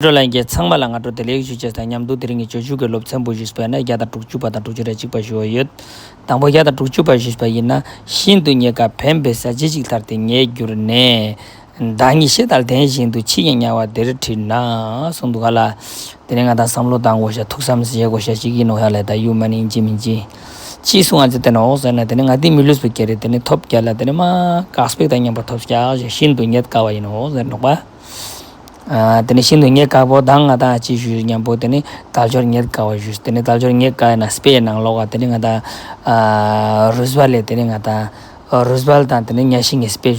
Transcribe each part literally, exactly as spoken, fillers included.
འགྲོ་ལ་ཡིན་གྱི་ཚང་མ་ལ་སྔ་དྲོ་བདེ་ལེགས་ཞུ་ཆེད་དང་མཉམ་དུ་དེ་རིང་གི་སྤྱོད་འཇུག་གི་སློབ་ཚན་པོ་ཞུས་པ་ཡིན་ན་བརྒྱ་དང་དྲུག་ཅུ་པ་དང་དྲུག་ཅུ་རེ་གཅིག་པ་ཞུ་བ་ཡོད། དང་པོ་བརྒྱ་དང་དྲུག་ཅུ་པ་ཞུས་པ་ཡིན་ན། ཤིན་ཏུ་རྙེད་དཀའ་ཕན་པའི་ས་ཇི་ཞིག་ལྟར་ཏེ་རྙེད་གྱུར་ནས། བདག་ཉིད་ཤེས་དང་ལྡན་བཞིན་དུ་ཕྱིས་ཀྱང་དམྱལ་བ་འདིར་ཁྲིད་ན། གསུངས་འདུག་ག་ལ། དེ་ནས་ང་དང་བསམ་བློ་བཏང་དགོས་ཤ་ཐུགས་བསམ་བཞེས་དགོས་ཤ་ཞིག་ཡིན་ནོ་ཡ་ལས་ད་ཡུ་མ་ནིང་ཅི་མིན་ཅི། ཅི་གསུང་ང་ཚེ་དེ་ནོ་ཟེར་ན་དེ་ནས་ང་དེ་མི་ལུས་པའི་སྐད་རེད་དེ་ནས་ཐོབ་རྒྱ་ལ་དེ་ནས་མ་དཀའ་སྤེག་དང་མཉམ་པ་ཐོབ་རྒྱ་ཞེས་ཤིན་ཏུ་རྙེད་དཀའ་བ་ཡིན་ནོ་ཟེར་ནོག་པ། དེ་ནས་ཤིན་ཏུ་རྙེད་དཀའ་བོ་དང་ང་དང་ཅི་ཞུས་མཉམ་པོ་དེ་ནས་དལ་འབྱོར་རྙེད་དཀའ་བ་ཞུས་དེ་ནས་དལ་འབྱོར་རྙེད་དཀའ་ཡིན་ན་དཔེ་ནང་ལོག་ག་དེ་ནས་ང་དང་རུས་སྦལ་ལས་དེ་ནས་ང་དང་རུས་སྦལ་དང་དེ་ནས་གཉའ་ཤིང་གི་དཔེ་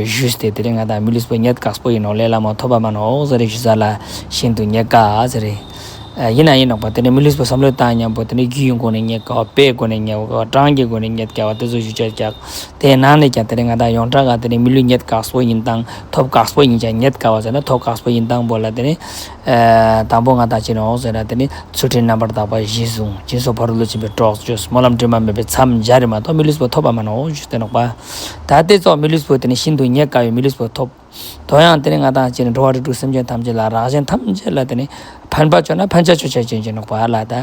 ཞུས་ཏེ་དེ་ནས་ང་དང་མི་ལུས་པོ་རྙེད་དཀའ་པོ་ཡིན་ནོ་ལས་སླ་མོ་ཐོབ་པ་མ་ནོ་ཟེར་རེ་ཞུ་ས་ལ་ཤིན་ཏུ་རྙེད་དཀའ་ཟེར་རེ། ཡིན་ན་ཡིན་ནོག་པ་དེ་ནས་མི་ལུས་པོ་བསམ་བློ་བཏང་མཉམ་པོ་དེ་ནས་རྒྱུ་ཡི་སྒོ་ནས་རྙེད་དཀའ་བ་དཔེའི་སྒོ་ནས་རྙེད་དཀའ་བ་གྲངས་ཀྱི་སྒོ་ནས་རྙེད་དཀའ་བ་དེ་ཚོ་ཞུ་བྱ་རྒྱག་དེའི་ནང་ནས་ཀྱང་དེ་ནས་ང་དང་ཡོངས་གྲགས་ག་དེ་ནས་མི་ལུས་རྙེད་དཀའ་པོ་ཡིན་དང་ཐོབ་དཀའ་པོ་ཡིན་ཀྱང་རྙེད་དཀའ་བ་ཟེར་ན་ཐོབ་དཀའ་པོ་ཡིན་དང་པོ་ལ་དེ་ནས་དང་པོ་ང་དང་ཅི་ནོག་ཟེར་ན་དེ་ནས་ཚུལ་ཁྲིམས་རྣམ་པར་དག་པ་གཞི་བཟུང་སྦྱིན་སོགས་ཕ་རོལ་ཏུ་ཕྱིན་པའི་གྲོགས་བཅོས་སྨོན་ལམ་དྲི་མ་མེད་པའི་མཚམས་སྦྱར་རེ་མ་གཏོགས་མི་ལུས་པོ་ཐོབ་པ་མ་ནོ་ཞུས་ཏེ་ནོག་པ། ད་དེ་ཚོ་མི་ལུས་པོ་དེ་ནས་ཤིན་ཏུ་རྙེད་དཀའ་བའི་མི་ལུས་པོ་ཐོབ། དོ་ཡང་དེ་ནས་ང་དང་ཅི་ནས་འགྲོ་བ་རིགས་དྲུག་སེམས་ཅན་ཐམས་ཅད་ལ་རང་གཞན་ཐམས་ཅད་ལ་དེ་ནས་ཕན་པ་བཅོ་ན་ཕན་ཆ་བཅོ་ཆ་ཅན་ཅན་ནོག་པ་ལ་ད།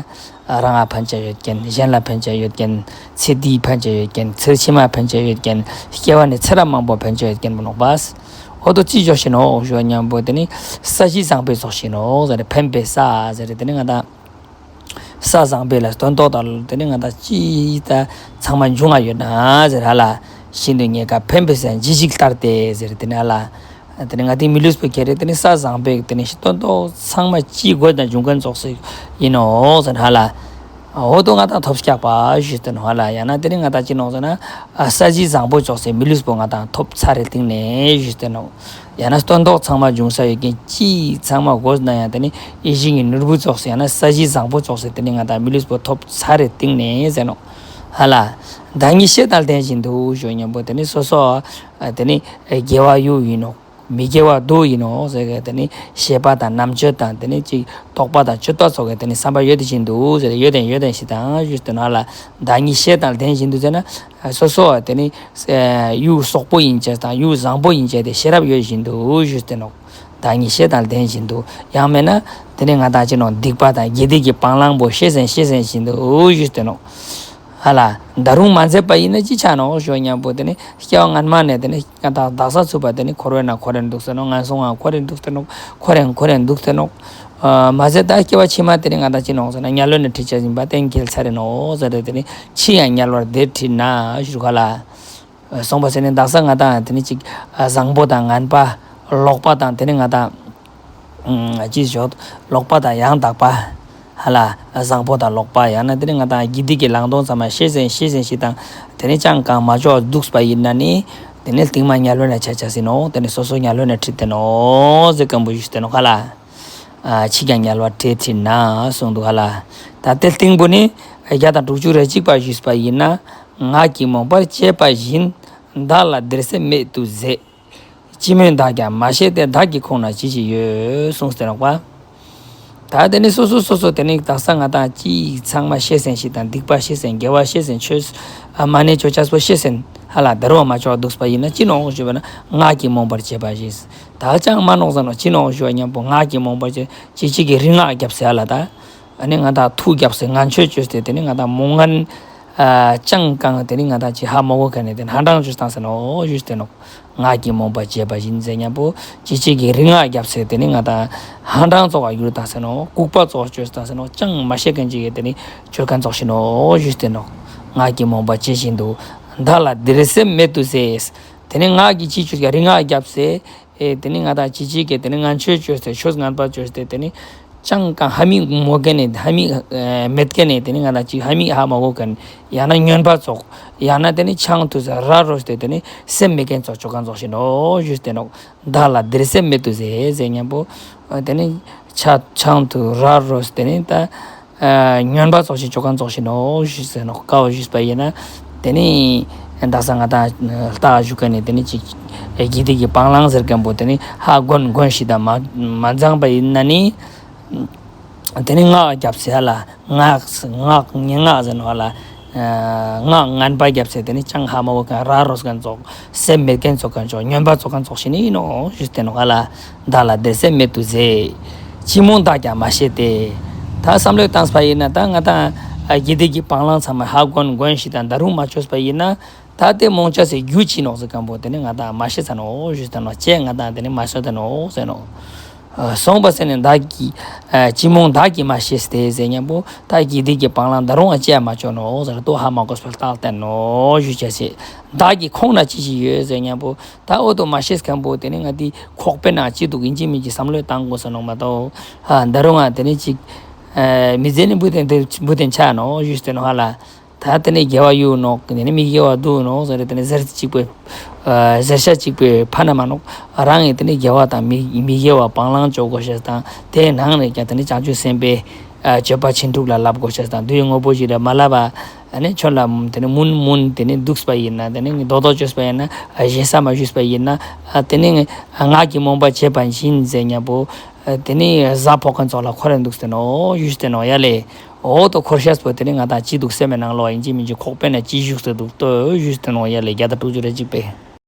རང་ང་ཕན་ཆ་ཡོད་མཁན་གཞན་ལ་ཕན་ཆ་ཡོད་མཁན་ཚེ་འདིའི་ཕན་ཆ་ཡོད་མཁན་ཚེ་ཕྱི་མ་ཕན་ཆ་ཡོད་མཁན་སྐྱེ་བ་ནས་ཚེ་རབས་མང་པོ་ཕན་ཆ་ཡོད་མཁན་པོ་ནོག་པ། འོ་དོ་ཅི་བཅོ་ཤི་ནོག་ཞུ་བ་མཉམ་པོ་དེ་ནི་ས་གཞི་བཟང་པོས་བཅོ་ཤི་ནོག་ཟེར་ཕན་པའི་ས་ཟེར་དེ་ནི་ང་དང་། ས་བཟང་པོ་ལ་སྟོན་ཐོག་དང་དེ་ནི་ང་དང་ཅི་ད་ཚང་མ་འབྱུང་བ་ཡོད་ན་ཟེར་ཧ་ལ། ཤིན་ཏུ་རྙེད་དཀའ་ཕན་པའི་ས་ཇི་ཞིག་ལྟར་ཏེ་ཟེར་དེ་ནི་ཧ་ལ། དེ་ནི་ང་དེ་མི་ལུས་པའི་ཁྱེར་རེ་དེ་ནི་ས་བཟང་པོའི་དེ་ནི་སྟོན་ཐོག་ཚང་མ་ཅི་དགོས་དང་འབྱུང་མཁན་ཙོགས་སུ་ཡིན་ནོ་ཟེར་ཧ་ལ། འོ་དོ་ང་དང་ཐོབ་སྐྱག་པ་ཞུས་ཏེ་ནོ་ཧ་ལ་ཡང་ན་དེ་ནི་ང་དང་ཅི་ནོ་ཟེར་ན། ས་གཞི་བཟང་པོ་ཙོགས་སེ་མི་ལུས་པོ་ང་དང་ཐོབ་ཚར་རེ་སྟེང་ནས་ཞུས་ཏེ་ནོ། ཡང་ན་སྟོན་ཐོག་ཚང་མ་འབྱུང་ས་ཡོད་མཁན་ཅི་ཚང་མ་དགོས་ན་ཡང་དེ་ནི་ཡིད་བཞིན་གྱི་ནོར་བུ་ཙོགས་སེ་ཡང་ན་ས་གཞི་བཟང་པོ་ཙོགས་སེ་དེ་ནི་ང་དང་མི་ལུས་པོ་ཐོབ་ཚར་རེ་སྟེང་ནས་ཟེར་ནོ། ཧ་ལ། བདག་ཉིད་ཤེས་དང་ལྡན་བཞིན་དུ་ཞུ་མཉམ་པོ་དེ་ནི་སོ་སོ་དེ་ནི་དགེ་བ་ཡུལ་ཡིན་ནོ། མི་དགེ་བ་སྡུག་ཡིན་ནོ་ཟེར་གི་དེ་ནི་ཤེས་པ་དང་རྣམ་དཔྱོད་དང་དེ་ནི་ཅིག་རྟོག་པ་དང་སྤྱོད་པ་སོགས་ཀྱི་དེ་ནི་བསམ་པ་ཡོད་དེ་བཞིན་དུ་ཟེར་ཡོད་དེ་ཡོད་དེ་ཞིག་དང་ཞུས་ཏེ་ནོ་ཧ་ལ། བདག་ཉིད་ཤེས་དང་ལྡན་བཞིན་དུ་ཟེར་ན། སོ་སོ་དེ་ནི། ཡུལ་སོག་པོ་ཡིན་ཅེས་དང་ཡུལ་བཟང་པོ་ཡིན་ཅེས་དེ་ཤེས་རབ་ཡོད་བཞིན་དུ་ཞུས་ཏེ་ནོ། བདག་ཉིད་ཤེས་དང་ལྡན་བཞིན་དུ་ཡང་མེད་ན། དེ་ནི་ང་དང་ཅི་ནོ་སྡིག་པ་དང་དགེ་སྡིག་གི་སྤང་བླང་པོ་ཤེས་ཟིན་ཤེས་ཟིན་བཞིན་དུ་ཞུས་ཏེ་ནོ། ཧ་ལ། ད་རུང་མ་མཛད་པ་ཡིན་ན་ཅི་ཆ་ནོ་ཞུ་མཉམ་པོ་དེ་ནི་སྐྱེ་བ་སྔན་མ་ནས་དེ་ནི་ང་དང་བདག་ས་ཚུགས་པ་དེ་ནི་འཁོར་བའི་ནང་འཁོར་རེ་འདུག་ཟེར་ནོ་ངན་སོང་ང་འཁོར་རེ་འདུག་ཟེར་ནོ་འཁོར་རེ་འཁོར་རེ་འདུག་ཟེར་ནོ། མ་ཟད་ད་སྐྱེ་བ་ཕྱི་མ་དེ་ནི་ང་དང་ཅི་ནོ་ཟེར་ན་དམྱལ་བའི་ནང་ཁྲིད་བྱ་བཞིན་པ་གཏན་འཁེལ་ཚར་རེ་ནོ་ཟེར་རེ་དེ་ནི་ཕྱིས་ཡང་དམྱལ་བར་འདིར་ཁྲིད་ན་ཞུ་ག་ལ། སོང་པ་ཟེར་ནས་བདག་ས་ང་དང་དེ་ནི་ཅིག་བཟང་པོ་དང་ངན་པ་ལོག་པ་དང་དེ་ནི་ང་དང་ཅི་ཞོག་ལོག་པ་དང་ཡང་དག་པ་ཧ་ལ་བཟང་པོ་དང་ལོག་པ་ཡང་ན་དེ་ནི་ང་དང་དགེ་སྡིག་གི་བླང་དོར་ཚང་མ་ཤེས་ཟིན་ཤེས་ཟིན་ཞིག་དང་དེ་ནི་ཅང་གང་མ་ལྕོགས་འདུག་པ་ཡིན་ན་ནི་དེ་ནི་རྟིང་མ་དམྱལ་བའི་ནང་ཆ་ཆ་ཟིན་ནོ། དེ་ནི་སོ་སོ་དམྱལ་བའི་ནང་ཁྲིད་དེ་ནོ་ཟེར་སྐམ་པོ་ཞུས་ཏེ་ནོ་ཧ་ལ། ཕྱིས་ཀྱང་དམྱལ་བར་འདིར་ཁྲིད་ན་གསུངས་འདུག་ཧ་ལ། ད་དེ་རྟིང་པོ་ནི་བརྒྱ་དང་དྲུག་ཅུ་རེ་གཅིག་པ་ཞུས་པ་ཡིན་ན། ངག་གི་མོངས་པར་བྱས་པ་བཞིན། བདག་ལ་འདིར་སེམས་རྨད་དུ་ཟད། ཅི་སྨོས་བདག་ཀྱང་མ་ཤེས་ཏེ། བདག་གི་ཁོང་ན་ཅི་ཞིག་ཡོད། གསུངས་ཏེ་ནོག་པ། ད་དེ་ནི་སོ་སོ་སོ་སོ་དེ་ནི་བདག་ས་ང་དང་ཅི་ཚང་མ་ཤེས་ཟིན་ཞིག་དང་སྡིག་པ་ཤེས་ཟིན་དགེ་བ་ཤེས་ཟིན་ཆོས་མ་ཎི་ཆོས་ཆས་པོ་ཤེས་ཟིན་ཧ་ལ་བདེ་རོགས་མ་ཆོག་འདུག་པ་ཡིན་ན་ཅི་ནོ་ཞུས་པ་ན་ངག་གི་མོངས་པར་བྱས་པ་བཞིན། ད་ཅང་མ་ནོག་ཟེར་ནོ་ཅི་ནོ་ཞུ་བ་མཉམ་པོ་ངག་གི་མོངས་པར་བྱས་ཅི་ཅིག་གི་རིག་སྔགས་རྒྱབ་ཟེར་ཧ་ལ་ད། ཨ་ནི་ང་དང་ཐུགས་རྒྱབ་ཟེར་ངན་ཆོས་བཅོས་ཏེ་དེ་ནི་ང་དང་མོ་ངན། ཨ་ཅང་གང་དེ་ནི་ང་དང་ཅི་ཧ་མ་གོ་མཁན་ནི་དེ་ནི་ཧ་འདྲང་བཅོས་བཏང་ཟེར་ནོ་ཞུས་ཏེ་ནོ། ངག་གི་མོངས་པ་བྱས་པ་བཞིན་ཟེར་མཉམ་པོ་ཅི་ཅིག་གི་རིག་སྔགས་རྒྱབ་ཟེར་དེ་ནི་ང་དང་ཧ་འདྲང་ཙོགས་ཀ་གྱུར་བཏང་ཟེར་ནོ་ལྐུགས་པ་ཙོགས་བཅོས་བཏང་ཟེར་ནོ་ཅང་མ་ཤེས་མཁན་ཅིག་གི་དེ་ནི་བཅོས་མཁན་ཙོགས་ཤིག་ནོ་ཞུས་ཏེ་ནོ། ངག་གི་མོངས་པ་ཇི་བཞིན་དུ། བདག་ལ་འདིར་སེམས་རྨད་དུ་ཟད། དེ་ནི་ངག་གི་ཅི་བཅོས་ཀྱི་རིག་སྔགས་རྒྱབ་ཟེར། ཨེ་དེ་ནི་ང་དང་ཅི་ཅིག་གི་དེ་ནི་ངན་ཆོས་བཅོས་ཏེ་ཆོས་ངན་པ་བཅོས་ཏེ་དེ་ནི་ཅང་གང་ཧ་མི་མོ་མཁན་ནི་ཧ་མི་མེད་མཁན་ནི་དེ་ནི་ང་དང་ཅི་ཧ་མི་ཧ་མ་གོ་མཁན་ཡང་ན་སྨྱོན་པ་ཙོགས་ཡང་ན་དེ་ནི་ཆང་དུས་སུ་ར་རོས་ཏེ་དེ་ནི་སེམས་མེད་མཁན་ཙོགས་བཅོས་མཁན་ཙོགས་ཤིག་ནོ་ཞུས་ཏེ་ནོ། བདག་ལ་འདིར་སེམས་རྨད་དུ་ཟད་ཟེར་མཉམ་པོ་དེ་ནི་ཆ་ཆང་དུ་ར་རོས་དེ་ནི་ད། སྨྱོན་པ་ཙོགས་ཤིག་བཅོས་མཁན་ཙོགས་ཤིག་ནོ་ཞུས་ཟེར་ནོ། ཀ་བ་ཞུས་པ་ཡིན་ན། དེ་ནི་བདག་ས་ང་དང་ལྟ་ཞུ་མཁན་ནི་དེ་ནི་ཅིག་དགེ་སྡིག་གི་སྤང་བླང་ཟེར་མཁན་པོ་དེ་ནི་ཧ་གོན་གོན་ཞིག་དང་མ་མ་འཛེམས་པ་ཡིན་ན་ནི། དེ་ནི་སྔགས་རྒྱབ་ཟེར་ཧ་ལ་སྔགས་སྔགས་ངན་སྔགས་ཟེར་ནོ་ཧ་ལ། སྔགས་ངན་པ་རྒྱབ་ཟེར་དེ་ནི་ཅང་ཧ་མ་གོ་མཁན་ར་རོས་མཁན་ཙོགས་སེམས་མེད་མཁན་བཅོས་མཁན་ཙོགས་སྨྱོན་པ་བཅོས་མཁན་ཙོགས་ཤིག་ནི་ཡིན་ནོ་ཞུས་ཏེ་ནོ་ཧ་ལ། བདག་ལ་འདིར་སེམས་རྨད་དུ་ཟད། ཅི་སྨོན་བདག་ཀྱང་མ་ཤེས་ཏེ། ད་བསམ་བློ་བཏང་པ་ཡིན་ན་ད་ང་དང་ཨ་དགེ་སྡིག་གི་སྤང་བླང་ཚང་མ་ཧ་གོ་གོ་ཞིག་དང་ད་རུང་མ་ཆོད་པ་ཡིན་ན། ད་དེ་རྨོངས་བྱ་སའི་རྒྱུ་ཅི་ནོག་ཟེར་མཁན་པོ་དེ་ནི་ང་དང་མ་ཤེས་ཚར་ནོག་ཞུས་ཏེ་ནོག་ཅེས་ང་དང་དེ་ནི་མ་ཤེས་ཚར་ནོག་ཟེར་ནོག་སོང་པ་ཟེར་ནས་བདག་གིས་ཨ་ཅི་སྨོན་བདག་གིས་མ་ཤེས་ཏེ་ཟེར་མཁན་པོ་ད་དགེ་སྡིག་གི་སྤང་བླང་ད་རུང་ཨ་ཅེས་མ་ཆོད་ནོག་ཟེར་ལྟོ་ཧ་མ་གོ་སྤེལ་བཏགས་ཏེ་ནོག་ཞུས་བྱ་ཞེས། བདག་གི་ཁོང་ན་ཅི་ཞིག་ཡོད་ཟེར་མཁན་པོ་ད་འོ་དོ་མ་ཤེས་མཁན་པོ་དེ་ནི་ང་དེ་ཁོག་པའི་ནང་ཅི་འདུག་ཡིན་གཅིག་མིན་གཅིག་བསམ་བློ་བཏང་དགོས་ས་ནོག་མ་གཏོགས་ཨ་ད་རུང་ཨ་དེ་ནི་ཅིག་ཨ་མི་ཚེ་ནི་འབུ་དེ་འབུ་དེ་ཆགས་ནོག་ཞུས་ཏེ་ནོག་ཧ་ལ། ད་དེ་ནས་དགེ་བ་གཡུག་ནོག་དེ་ནས་མི་དགེ་བ་འདུག་ནོག་ཟེར་དེ་ནས་ཟེར་གཅིག་པའི་ཨ་ཟེར་བྱ་གཅིག་པའི་ཕ་ན་མ་ནོག་རང་གིས་དེ་ནས་དགེ་བ་དང་མི་མི་དགེ་བ་སྤང་བླང་བྱེད་དགོས་ཤེས་དང་དེའི་ནང་ནས་ཀྱང་དེ་ནས་བྱང་ཆུབ་སེམས་དཔའི་ཨ་སྤྱོད་པ་ཕྱིན་དྲུག་ལ་བསླབ་དགོས་ཤེས་དང་དུས་ཡུན་རིང་པོ་ཞིག་ལ་མ་བསླབ་པ་ཨ་ནི་ཁྱོད་ལ་དེ་ནས་མུན་མུན་དེ་ནས་འདུག་པ་ཡིན་ན་དེ་ནས་རྡོག་རྡོག་བཅོས་པ་ཡིན་ན་ཨ་ཞེ་ས་མ་ཞུས་པ་ཡིན་ན་ཨ་དེ་ནས་ང་གིས་སྨོན་པ་བྱས་པ་བཞིན་ཟེར་མཁན་པོ་ཨ་དེ་ནས་གཟའ་ཕོག་མཁན་ཚོ་ལ་འཁོར་རེ་འདུག་སྟེ་ནོག་ཞུས་ཏེ་ནོག་ཡ་ལེ། འོ་དོ་འཁོར་ཤེས་པོ་དེ་ནི་ང་དང་ཅི་འདུག་སེམས་ནང་ལོགས་ཡིན་གཅིག་མིན་གཅིག་ཁོག་པའི་ནང་ཅི་བཞུགས་སེ་འདུག་ལྟོས་ཞུས་ཏེ་ནོག་ཡ་ལེ་བརྒྱ་དང་དྲུག་ཅུ་རེ་གཅིག་པའི།